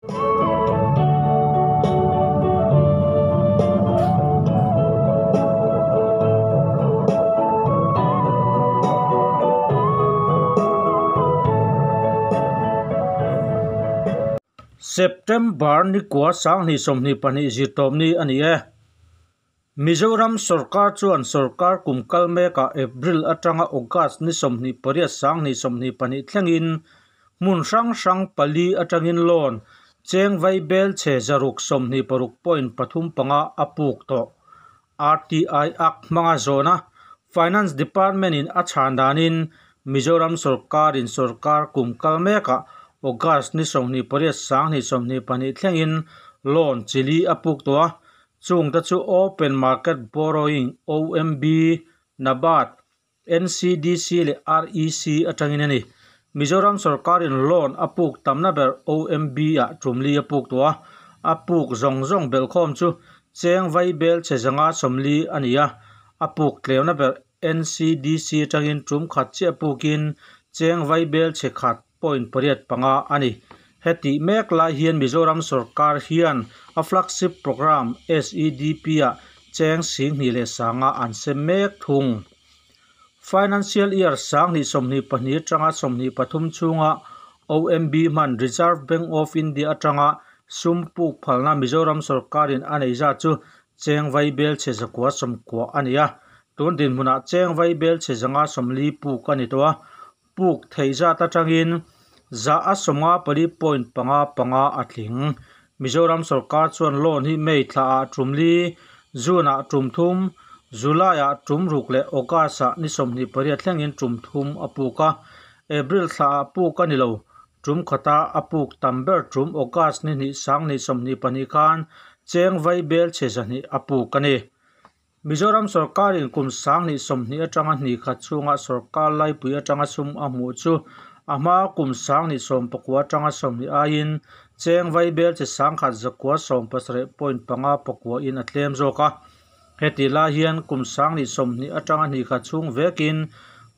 September nikua 2022 zirtawpni a ni e. Mizoram sorkar chuan sorkar kum kal mekah April atanga August ni 28 2022 thlengin hmun hrang hrang pali atangin loan cheng vai bel chhe 626.35 a puk tawh. RTI Act hmanga zawna Finance Department in a chhan danin Mizoram sorkarin sorkar kum kal mekah August ni 28 2022 thlengin loan chili a puk tawh a. Chung te chu Open Market Borrowing OMB, NABARD, NCDC leh REC atangin a ni. Mizoram sorkarin loan a puk tamna ber OMB ah tumli a puk tawh a. A puk zawng zawng belkhawm chu cheng vai bel chhe 140 a ni a. A puk tlemna ber NCDC atangin tum khat chiah pukin cheng vai bel chhe khat 0.85 a ni. Heti mek lai hian Mizoram sorkar hian a flagship program SEDP ah cheng sing hnih leh sanga an sem mek thung. Financial year 2022 atanga 23 chhunga OMB hman Reserve Bank of India atanga sum puk phalna Mizoram sorkarin a nei zat chu cheng vai bel chhe 990 a ni a. Tun dinhmunah cheng vai bel chhe 140 puk a ni tawh a. Puk theih zat atangin 54.55 a tling. Mizoram sorkar chuan loan hi May thla ah tumli, June ah tum thum, July ah tum ruk leh August ah ni 28 thlengin tum thum a puk a. April thla ah puk a ni lo. Tum khata a puk tam ber tum August ni hnih 2022 khan cheng vai bel chhe 200 a puk a ni. Mizoram sorkarin kum 2020 atanga hnih khat chhunga sorkar laipui atanga sum a hmuh chu a hma kum 2019 atanga 20 aiin cheng vai bel che 1,917.59 in a tlem zawk a. Heti lai hian kum 2020 atanga hnih khat chhung vekin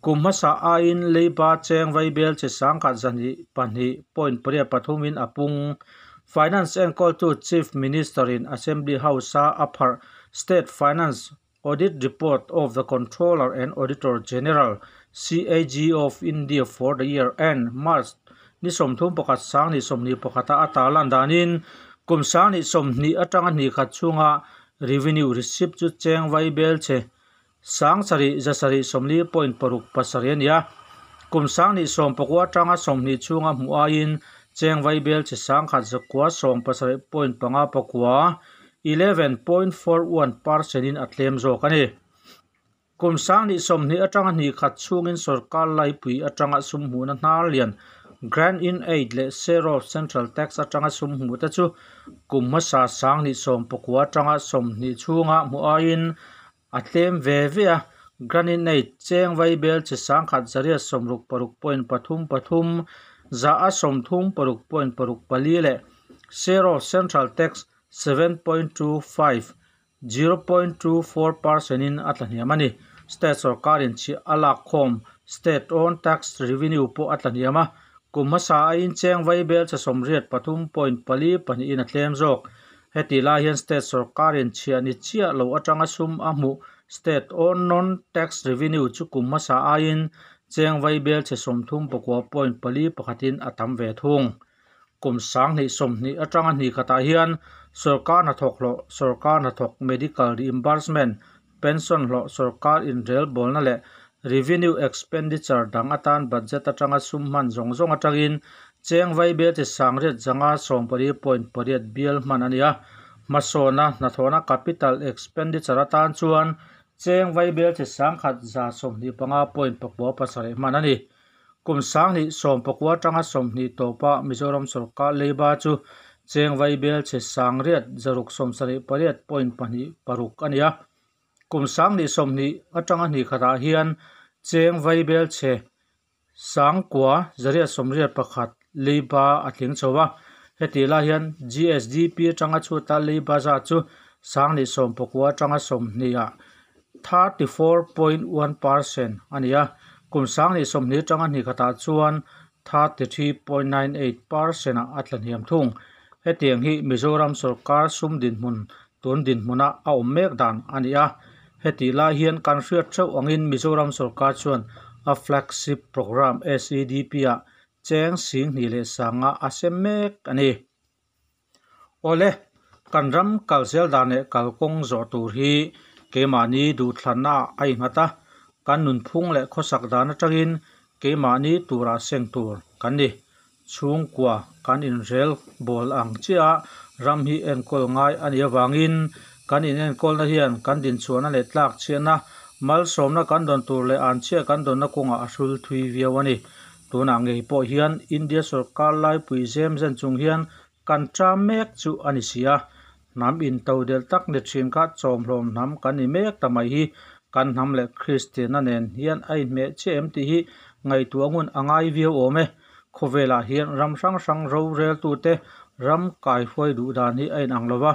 kum hmasa aiin leiba cheng vai bel che 102.83 in a pung. Finance enkawltu Chief Minister in Assembly House a a pharh State Finance Audit Report of the Comptroller and Auditor General CAG of India for the year end March ni 31 2021 a tarlan danin kum 2020 atanga hnih khat chhunga revenue receipt chu cheng vai bel che 7,740.67 a ni a. Kum 2019 atanga 20 chhunga hmuh aiin cheng vai bel che 1,917.59 11.41% in a tlem zawk a ni. Kum 2020 atanga hnih khat chhungin sorkar laipui atanga sum hmuhna hnar lian Grant in Aid leh Share of Central Tax atanga sum hmuh te chu kum hmasa 2019 atanga 20 chhunga hmuh aiin a tlem ve ve a. Grant in Aid cheng vai bel che 1,666.33 136.64 leh Share of Central Tax 7.25 0.24% in a tlahniam a ni. State sorkarin chi a lak khawm State own tax revenue pawh a tlahniam a. Kum hmasa aiin cheng vai bel che 83.42 in a tlem zawk. Heti lai hian state sorkarin chhiah ni chiah lo atanga sum a hmuh state own non tax revenue chu kum hmasa aiin cheng vai bel che 39.41 in a tam ve thung. Kum 2020 atanga hnih khatah hian sorkar hnathawk hlawh, sorkar hnathawk medical reimbursement, pension hlawh, sorkar inrel bawlna leh revenue expenditure dang atan budget atanga sum hman zawng zawng atangin cheng vai bel che 9,180.8 bial hman a ni a. Hmasawna hnathawhna capital expenditure atan chuan cheng vai bel che 1,125.97 hman a ni. Kum 2019 atanga 20 tawpa Mizoram sorkar leiba chu cheng vai bel che 9,678.26 a ni a. Kum 2020 atanga hnih khatah hian cheng vai bel che 9,881 leiba a tling chho a. Heti lai hian GSDP atanga chhuta leiba zat chu 2019 atanga 20 ah 34.1% a ni a. Kum 2020 atanga hnih khatah chuan 33.98% ah a tlahniam thung. Hetiang hi Mizoram sorkar sum dinhmun tun dinhmuna a awm mek dan a ni a. Hetih lai hian kan hriat theuh angin Mizoram sorkar chuan a flagship programme SEDP-ah cheng 20,000 a sem mek a ni. Awle, kan ram kal zel dan leh kalkawng zawh tur hi keimahni duhthlanna ah a innghat a, kan nunphung leh khawsak dan atangin keimahni tura seng tur kan ni. Chhungkua kan inrel bawl ang chiah a ram hi enkawl ngai a nih avangin kan inenkawlna hian kan dinchhuahna leh tlakchhiatna, malsawmna kan dawn tur leh anchhia kan dawnna kawngah a hrul thui viau a ni. Tunah ngei pawh hian India sorkar laipui zem zen chung hian kan ṭam mek chu a ni si a. Hnam intodelh tak ni ṭhin kha chawmhlawm hnam kan ni mek ta mai hi kan hnam leh Kristianna nen hian a inhmeh chiah em tih hi ngaihtuah ngun a ngai viau awm e. Khawvelah hian ram hrang hrang roreltute ram kaihruai duh dan hi a inang lo va,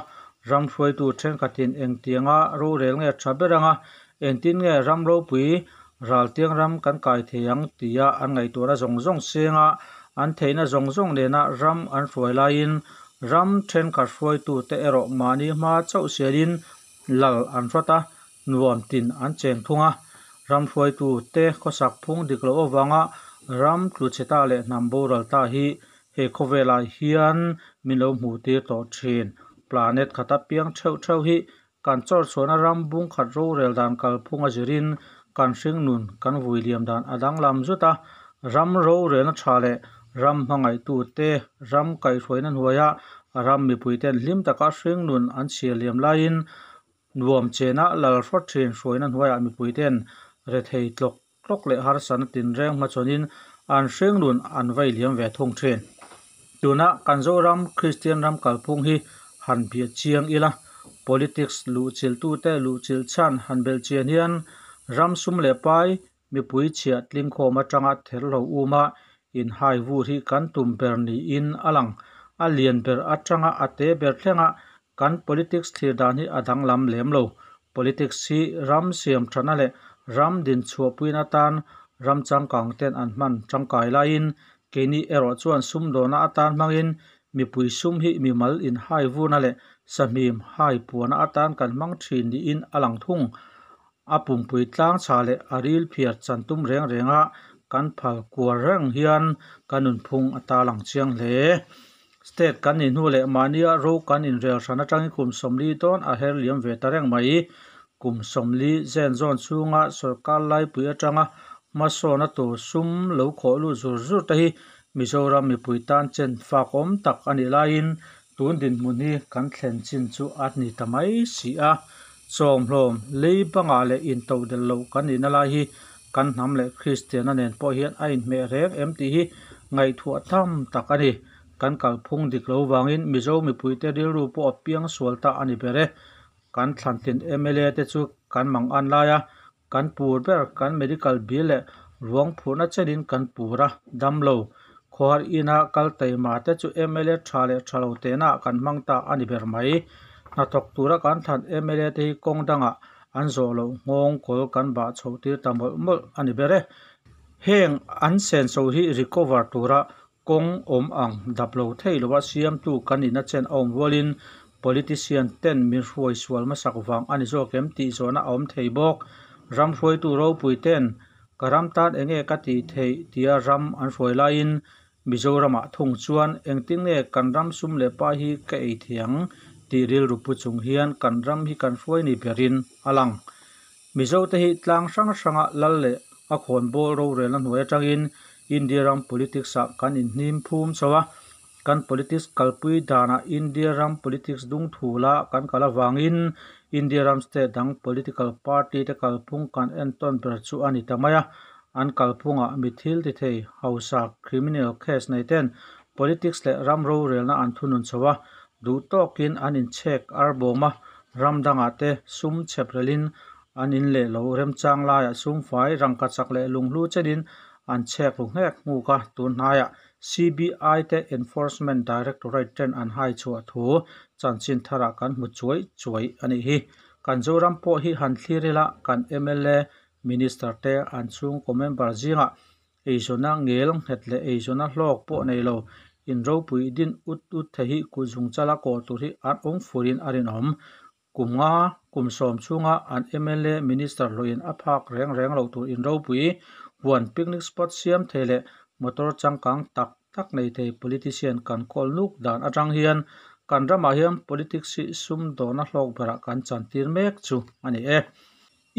ram hruaitu thenkhatin engtianga rorel nge tha ber anga engtin nge ram ropui raltiang ram kan kai thei ang tia an ngaihtuahna zawng zawng senga an theihna zawng zawng nena ram an hruai laiin ram thenkhat hruaitute erawh mahni hma chauh sialin lal an hrawt a, nuam tin an cheng thung a. Ram hruaitute khawsak phung dik loh avanga ram tlu chhe ta leh hnam boral ta hi he khawvelah hian min lo hmuh tir tawh thin. Planet khata piang theuh theuh hi kan chawrchhuahna ram bung khat rorel dan kalphung a zirin kan hringnun kan vui liam dan a danglam zut a, ram rorelna tha leh ram hmangaihtute ram kaihhruaina hnuaia ram mipuiten hlim taka hringnun an chhiar liam laiin nuam chena lal hrawt thin hruaina hnuaiah mipuiten rethei tlawk tlawk leh harsatna tinreng hmachhawnin an hringnun an vai liam ve thung thin. Tuna kan Zoram Kristian ram kalphung hi han biah chiang ila, politics luhchilhtute luhchilh chhan han belh chian hian ram sum leh pai mipui chhiah tlingkhawm atanga therhlo uma inhai vur hi kan tum ber niin a lang. A lian ber atanga a te ber thlenga kan politics thlir dan hi a danglam lem lo. Politics hi ram siam thana leh ram dinchhuahpuina atan ram changkang ten an hman tangkai laiin keini erawh chuan sumdawna atan hmangin mipui sum hi mimal inhai vurna leh sahmim hai puana atan kan hmang thin niin a lang thung. A pumpui tlang chha leh a ril phiar chan tum reng renga kan phal kual reng hian kan nunphung a tarlang chiang hle. State kan nih hnu leh mahnia ro kan inrel hran atangin kum 40 dawn a her liam ve ta reng mai. Kum 40 zen zawn chhunga sorkar laipui atanga hmasawna tur sum lo khawh lut zur zur te hi Mizoram mipui tan chen fak awm tak a nih laiin tun dinhmun hi kan thlen chin chu a ni ta mai si a. Chawmhlawm, lei bangah leh intodelh loh kan nihna lai hi kan hnam leh Kristianna nen pawh hian a inhmeh reng em tih hi ngaihtuah tham tak a ni. Kan kalphung dik lo vangin Mizo mipuite rilru pawh a piang sual ta a ni ber e. Kan thlantlin mla te chu kan mang an lai a, kan pur ber kan medical bill leh ruang phurhna chenin kan pur a, dam lo. Khawhar ina kal taima te chu mla tha leh tha lo tehnaah kan hmang ta a ni ber mai. Hnathawk tura kan thlan mla te hi kawng dangah an zawh loh nghawng kawl kan bah chhoh tir ta mawlh mawlh a ni ber e. Heng an senso hi recover tura kawng awm ang dap lo thei lova siamtu kan nihna chen a awm rualin politician ten min hruai sual hmasak vang a ni zawk em tih zawhna a awm thei bawk. Ram hruaitu ropui ten ka ram tan enge ka tih theih tia ram an hruai laiin Mizoramah thung chuan engtin nge kan ram sum leh pai hi ka ei thei ang tih rilru pu chung hian kan ram hi kan hruai ni berin a lang. Mizote hi tlang hrang hranga lal leh a khawnbawl rorelna hnuai atangin India ram politics ah kan inhnim phum chho a, kan politics kalpui danah India ram politics dung thula kan kal avangin India ram state dang political party te kalphung kan entawn ber chu a ni ta mai a. An kalphungah mi thil ti thei, hausa, criminal case nei ten politics leh ram rorelna an thunun chho a, duh tawkin an inchhek arbawm a, ram dangah te sum chhep relin an in leh lo remchang laiah sumfai, rangkachak leh lunghlu chenin an chhek ru nghek nghuk a, tun hnaiah CBI te Enforcement Directorate ten an hai chhuah thu chanchin tharah kan hmu chuai chuai a nih hi. Kan Zoram pawh hi han thlir ila kan mla, Minister te an chhungkaw member zingah eizawnna ngel nghet leh eizawnna hlawk pawh nei lo, In ropui din ut ut thei hi kutzungchala kawh tur hi an awm furin a rinawm. Kum nga, kum sawm chhunga an mla, Minister hlawhin a phak reng reng loh tur in ropui, huan picnic spot siam thei leh motor changkang tak tak nei thei politician kan kawl nuk dan atang hian kan ramah hian politics hi sumdawna hlawk berah kan chantir mek chu a ni e.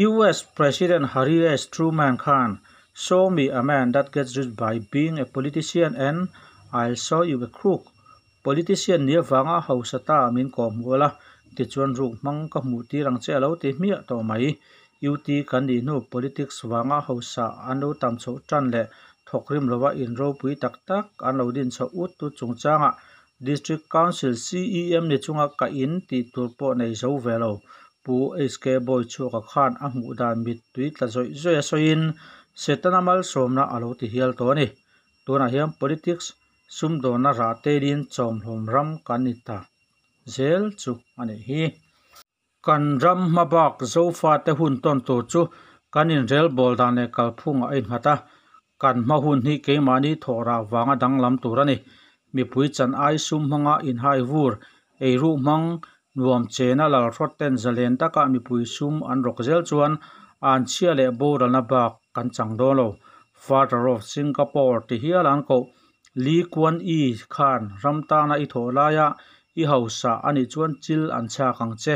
US President Harry S Truman khan, Show me a man that gets rich by being a politician and I'll show you a crook, Politician nia vanga hausa ta min kawh hmuh la, tichuan ruk hmang ka hmuh tir ang che a lo ti hmiah tawh mai. UT kan nih hnu politics vanga hausa an lo tam chhoh tan leh thawk rim lova in ropui tak tak an lo din chhoh ut tut chungchangah District Council CEM ni chunga ka in tih tur pawh nei zo ve lo. Pu HK Bawichhuaka khan a hmuh dan mittui tla zawih zawih a sawiin Setana malsawmna a lo ti hial tawh a ni. Tunah hian politics sumdawnna rah telin chawmhlawm ram kan ni ta zel chu a nih hi. Kan ram hmabak Zofate hun tawn tur chu kan inrelbawl dan leh kalphungah a innghat a, kan hma hun hi keimahni thawhrah vanga danglam tur a ni. Mipui chan ai sum hmanga inhai vur, eiruh hmang, nuam chena lalhrawt ten zalen taka mipui sum an rawk zel chuan anchhia leh boralna bak kan chang dawn lo. Father of Singapore ti hial an koh. Lee Kuan Yew khan ram tana i thawh laia i hausa a nih chuan chil an chhak ang che,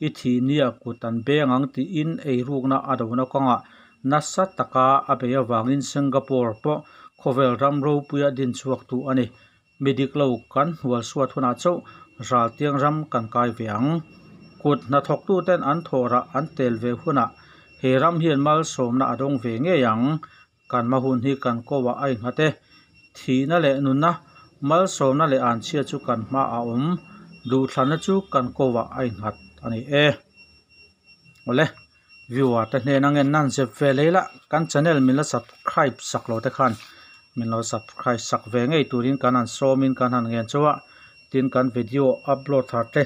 i thih nia kut an beng ang tiin eirukna a dona kawngah nasa taka a bei avangin Singapore pawh khawvel ram ropuia din chhuaktu a ni. Mi dik lo kan hnual suat hunah chauh raltiang ram kan kai ve ang. Kut hnathawktuten an thawhrah an tel ve hunah he ram hian malsawmna a dawng ve ngei ang. Kan hma hun hi kan kawah a innghat e. Thihna leh nunna, malsawmna leh anchhia chu kan hma a awm. Duhthlanna chu kan kawah a innghat a ni e. Awle, viewer te hnena ngen nan zep ve lei la, kan channel min la subscribe sak lo te khan min lo subscribe sak ve ngei turin kan han sawmin kan han ngen chauh a, tin kan video upload thar te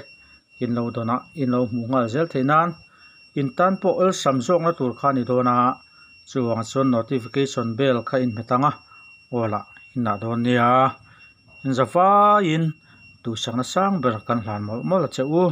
in lo dawn a, in lo hmuh nghal zel theih nan in tan pawh awlsam zawkna tur kha a ni dawn a. Chuvang chuan notification bell kha in hmet ang a, aw lah in ah dawn nia. In zavaiin duhsakna sang ber kan hlan mawlh mawlh a che u.